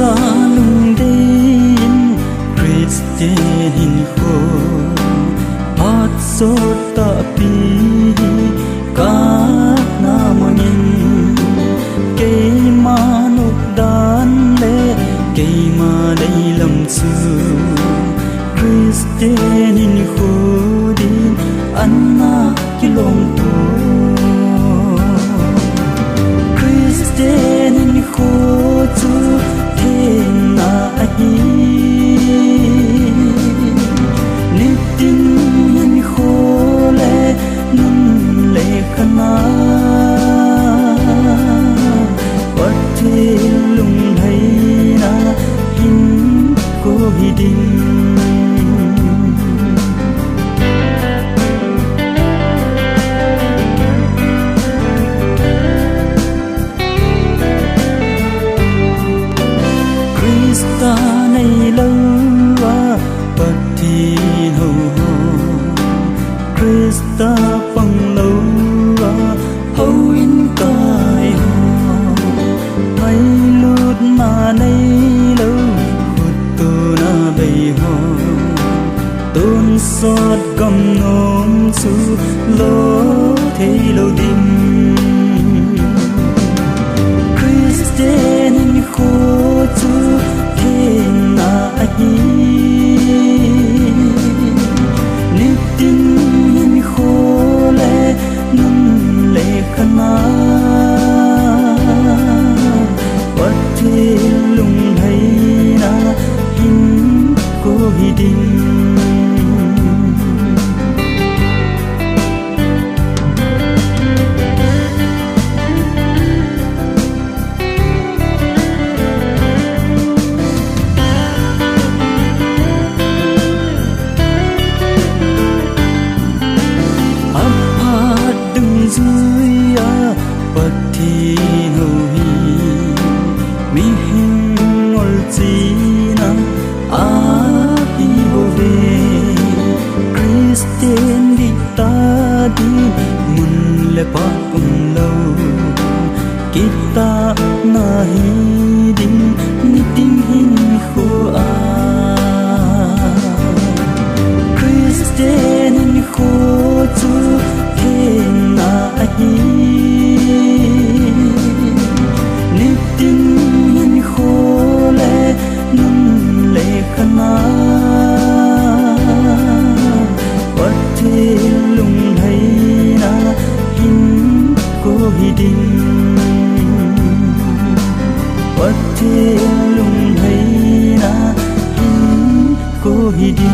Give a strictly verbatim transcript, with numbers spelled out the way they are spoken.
Lungdei in Christian hinkho phat sot tahpi hi kana mangin, keima nopdan le keima deilam chu Christian hinkho din ana kilom to. Christian hinkho chu thengna ahi. Nitin hinkho le nun le khan a Pathen lunglhaina hinkho hi ding. Christa neilou a Pathen hou ho, Christa panglou a houin kai ho, ngailutna neilou khut tona bei ho, tonsot gam nom chu lo thei lou ding. Christian hinkho chu thengna ahi. Nitin hinkho le nun le khan a Pathen lunglhaina hinkho hi ding. Aphat dungjui a Pathen hou hi mihem ngol chihna ahi bouve. Christian dihtah ding mun le phat umlou, kitahna hi ding nitin hinkho a. Christian hinkho chu thengna ahi. Nitin hinkho le nun le khan a Pathen lunglhaina hinkho hi ding. Pathen lunglhaina hinkho hi ding.